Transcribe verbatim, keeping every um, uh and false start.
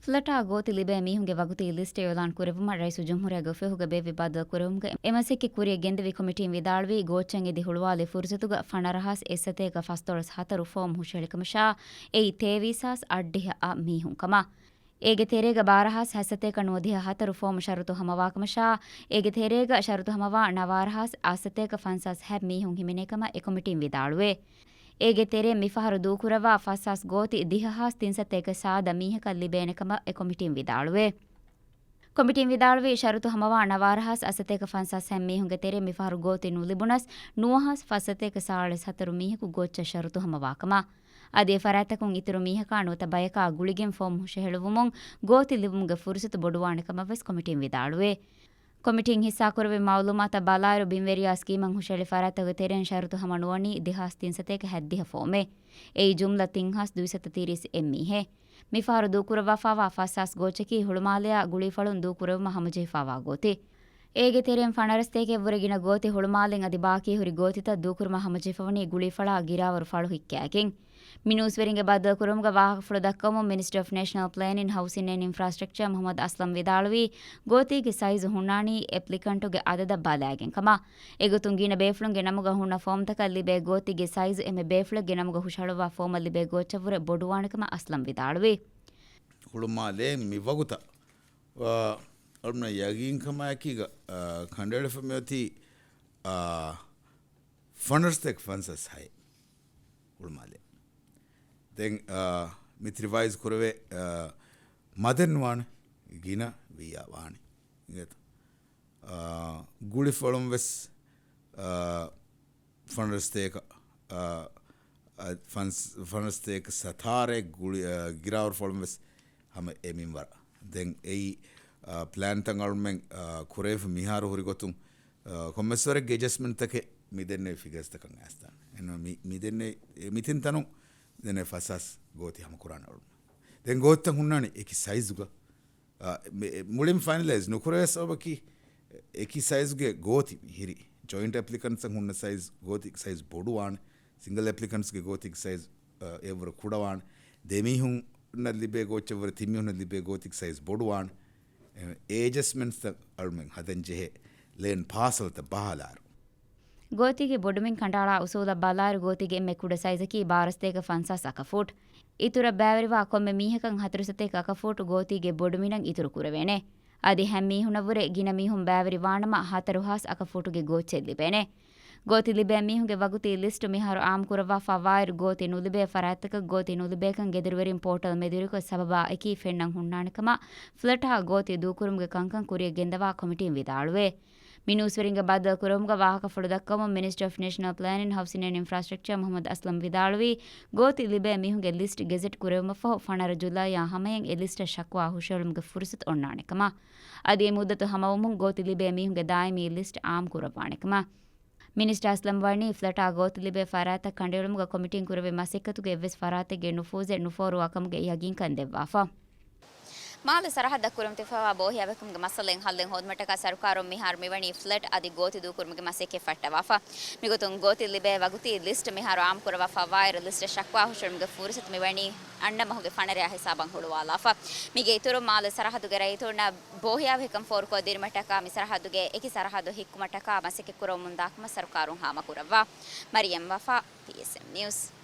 ފްލެޓާ ގޯތި ލިބޭ މީހުންގެ ވަގުތީ ލިސްޓް އިޢުލާން ކުރެއްވުމަށް ރައީސުލްޖުމްހޫރިއްޔާގެ އޮފީހުގެ ބޭއްވި ބައްދަލު ކުރެވުމުގެ އެ މަސައްކަތް ކުރިއަށް ގެންދެވި ކޮމިޓީން ވިދާޅުވީ، ގޯއްޗަށް އެދި ހުޅުވާލި ފުރުސަތުގަ ފަނަރަ ހާސް އެއް ސަތޭކަ ފަންސާސް ހަތަރު ފޯމް ހުށަހެޅިކަމަށާ، އެއީ ތޭވީސް ހާސް އަށްޑިހަ އަށް މީހުން ކަމަށް. އޭގެ ތެރޭގަ ބާރަ ހާސް ހަތްސަތޭކަ ނުވަދިހަ ހަތަރު ފޯމް ޝަރުތު ހަމަވާކަމަށާ، އޭގެ ތެރޭގަ ޝަރުތު ހަމަވާ ނަވާރަ ހާސް އަށްސަތޭކަ ފަންސާސް ހަތް މީހުން ހިމެނޭ ކަމަށް އެ ކޮމިޓީން ވިދާޅުވޭ. އޭގެ ތެރެއިން މިފަހަރު ދޫކުރައްވާ ފަސް ހާސް ގޯތި ދިހަ ހާސް ތިންސަތޭކަ ސާދަ މީހަކަށް ލިބޭނެ ކަމަށް އެ ކޮމިޓީން ވިދާޅުވޭ. ކޮމިޓީން ވިދާޅުވީ، ޝަރުތު ހަމަވާ ނަވާރަ ހާސް އަށްސަތޭކަ ފަންސާސް ހަތް މީހުންގެ ތެރެއިން މިފަހަރު ގޯތި ނުލިބުނަސް، ނުވަ ހާސް ފަސްސަތޭކަ ސާޅީސް ހަތަރު މީހަކު ގޯއްޗަށް ޝަރުތު ހަމަވާ ކަމަށް. އަދި އެ ފަރާތްތަކުން އިތުރު މީހަކާ ނުވަތަ ބަޔަކާ ގުޅިގެން ފޯމް ހުށަހެޅުވުމުން ގޯތި ލިބުމުގެ ފުރުސަތު ބޮޑުވާނެ ކަމަށް ވެސް ކޮމިޓީން ވިދާޅުވޭ. ކޮމިޓީން ހިއްސާކުރެއްވި މައުލޫމާތަށް ބަލާއިރު، ބިންވެރިޔާ ސްކީމަށް ހުށަހެޅި ފަރާތްތަކުގެ ތެރެއިން ޝަރުތު ހަމަ ނުވަނީ ދެހާސް ތިންސަތޭކަ ހަތްދިހަ ފޯމެއް. އެއީ ޖުމްލަ ތިން ހާސް ދުއިސައްތަ ތިރީސް އެއް މީހެއް. މިފަހަރު ދޫކުރައްވާފާވާ ފަސް ހާސް ގޯއްޗަކީ ހުޅުމާލެއާ ގުޅީފަޅުން ދޫކުރެވުމަށް ހަމަޖެހިފާވާ ގޯތި. އޭގެ ތެރެއިން ފަނަރަ ސަތޭކައަށްވުރެ ގިނަ ގޯތި ހުޅުމާލެއިން އަދި ބާކީހުރި ގޯތިތައް ދޫކުރުމަށް ހަމަޖެހިފަވަނީ ގުޅީފަޅާ ގިރާވަރު ފަޅު ހިއްކާގެން. މި ނޫސްވެރިންގެ ބައްދަލުކުރުމުގަ ވާހަކަފުޅު ދައްކަވަމުން މިނިސްޓަރ އޮފް ނޭޝަނަލް ޕްލޭނިން، ހައުސިން އެންޑް އިންފްރާސްޓްރަކްޗާ މުހައްމަދު އަސްލަމް ވިދާޅުވީ، ގޯތީގެ ސައިޒު ހުންނާނީ އެޕްލިކަންޓުގެ އަދަދަށް ބަލާގެން ކަމަށް. އެގޮތުން ގިނަ ބޭފުޅުންގެ ނަމުގަ ހުންނަ ފޯމްތަކަށް ލިބޭ ގޯތީގެ ސައިޒު އެންމެ ބޭފުޅެއްގެ ނަމުގަ ހުށަހަޅުއްވާ ފޯމަށް ލިބޭ ގޯއްޗަށްވުރެ ބޮޑުވާނެ ކަމަށް އަސްލަމް ވިދާޅުވީ. ހުޅުމާލޭ މި ވަގުތަށް، އާ، އަޅުމެން ޔަގީންކަމާއެކީގަ، އާ، ކަނޑައެޅިފަ މިއޮތީ، އާ، ފަނަރަ ސަތޭކަ ފަންސާސް ހައެއް ހުޅުމާލޭ. ދެން، އާ، މިތި ރިވައިޒް ކުރެވޭ، އާ، މަދެއްނުވާނެ، ގިނަ ވިއްޔާ ވާނެ. އިނގޭތަ؟ އާ، ގުޅިފަޅުން ވެސް، އާ، ފަނަރަ ސަތޭކަ، އާ، އާ، ފަންސް-، ފަނަރަ ސަތޭކަ ސަތާރަ ގުޅި-، އާ، ގިރާވަރު ފަޅުން ވެސް ހަމަ އެ މިންވަރަށް. ދެން އެއީ، އާ، ޕްލޭންތައް އަޅުމެން، އާ، ކުރެވިފަ މިހާރު ހުރި ގޮތުން، އާ، ކޮންމެސްވަރެއްގެ އެޑްޖަސްޓްމަންޓްތަކެއް މި ދެންނެވި ފިގަރސްތަކަށް އައިސްދާނެ. އެންމެ މި، މި ދެންނެ، މިތިން ތަނުން ދެންނެވި ފަސް ހާސް ގޯތި ހަމަކުރާނެ އަޅުމެން. ދެން ގޯތިތައް ހުންނާނެ އެކި ސައިޒުގަ. އާ، މެ-، މުޅިން ފައިނަލައިޒް ނުކުރެވޭ ސަބަބަކީ، އެކި ސައިޒުގެ ގޯތި މިހިރި. ޖޮއިންޓް އެޕްލިކަންޓްސް ހުންނަ ސައިޒް ގޯތި ސައިޒް ބޮޑުވާނެ. ސިންގަލް އެޕްލިކަންޓްސްގެ ގޯތި ސައިޒް، އާ، އެއަށްވުރެ ކުޑަވާނެ. ދެމީހުންނަށް ލިބޭ ގޯއްޗަށްވުރެ ތިން މީހުންނަށް ލިބޭ ގޯތި ސައިޒް ބޮޑުވާނެ. އެ، އެޑްޖަސްޓްމަންޓްސްތައް އަޅުމެން ހަދަން ޖެހޭ ލޭން ޕާސަލްތައް ބަހާލާއިރު. ގޯތީގެ ބޮޑުމިން ކަނޑައަޅާ އުސޫލަށް ބަލާއިރު، ގޯތީގެ އެންމެ ކުޑަ ސައިޒަކީ ބާރަ ސަތޭކަ ފަންސާސް އަކަފޫޓް. އިތުރަށް ބައިވެރިވާ ކޮންމެ މީހަކަށް ހަތަރު ސަތޭކަ އަކަފޫޓް ގޯތީގެ ބޮޑުމިނަށް އިތުރު ކުރެވޭނެ. އަދި ހަތް މީހުނަށްވުރެ ގިނަ މީހުން ބައިވެރިވާނަމަ، ހަތަރު ހާސް އަކަފޫޓުގެ ގޯއްޗެއް ލިބޭނެ. ގޯތި ލިބޭ މީހުންގެ ވަގުތީ ލިސްޓު މިހާރު އާއްމުކުރައްވާފަ ވާއިރު، ގޯތި ނުލިބޭ ފަރާތްތަކަށް ގޯތި ނުލިބޭކަން ގެދޮރުވެރިން ޕޯޓަލް މެދުވެރިކޮށް ސަބަބާ އެކީ ފެންނަން ހުންނާނެ ކަމަށް ފްލެޓާ ގޯތި ދޫކުރުމުގެ ކަންކަން ކުރިއަށް ގެންދަވާ ކޮމިޓީން ވިދާޅުވޭ. މި ނޫސްވެރިންގެ ބައްދަލުކުރުމުގަ ވާހަކަފުޅު ދައްކަވަމުން މިނިސްޓަރ އޮފް ނޭޝަނަލް ޕްލޭނިން، ހައުސިން އެންޑް އިންފްރާސްޓްރަކްޗާ މުހައްމަދު އަސްލަމް ވިދާޅުވީ، ގޯތި ލިބޭ މީހުންގެ ލިސްޓް ގެޒެޓް ކުރެވުމަށްފަހު ފަނަރަ ޖުލައިއާ ހަމަޔަށް އެ ލިސްޓަށް ޝަކުވާ ހުށަހެޅުމުގެ ފުރުސަތު އޮންނާނެ ކަމަށް. އަދި އެ މުއްދަތު ހަމަވުމުން ގޯތި ލިބޭ މީހުންގެ ދާއިމީ ލިސްޓް އާއްމު ކުރައްވާނެ ކަމަށް. މިނިސްޓަރ އަސްލަމް ވަނީ ފްލެޓާ ގޯތި ލިބޭ ފަރާތްތައް ކަނޑައެޅުމުގަ ކޮމިޓީން ކުރެއްވި މަސައްކަތުގެ އެއްވެސް ފަރާތެއްގެ ނުފޫޒެއް ނުފޯރުވާ ކަމުގެ ޔަގީންކަން ދެއްވާފަ. މާލެ ސަރަހައްދަށް ކުރިމަތިވެފައިވާ ބޯހިޔާވެރިކަމުގެ މައްސަލައިން ހައްލެއް ހޯދުމަށްޓަކާ ސަރުކާރުން މިހާރު މިވަނީ ފްލެޓް އަދި ގޯތި ދޫކުރުމުގެ މަސައްކަތް ފައްޓަވާފަ. މިގޮތުން ގޯތި ލިބޭ ވަގުތީ ލިސްޓް މިހާރު އާއްމުކުރައްވާފައިވާއިރު، ލިސްޓަށް ޝަކުވާ ހުށަހެޅުމުގެ ފުރުސަތު މިވަނީ އަންނަ މަހުގެ ފަނަރައާ ހިސާބަށް ހުޅުވާލާފަ. މީގެ އިތުރުން މާލެ ސަރަހައްދުގެ ރައްޔިތުންނަށް ބޯހިޔާވެރިކަން ފޯރުކޮށްދިނުމަށްޓަކާ މި ސަރަހައްދުގެ އެކި ސަރަހައްދު ހިއްކުމަށްޓަކާ މަސައްކަތް ކުރަމުންދާކަމަށް ސަރުކާރުން ހާމަކުރައްވާ. މަރިޔަމް ވަފާ، ޕީއެސްއެމް ނިއުސް.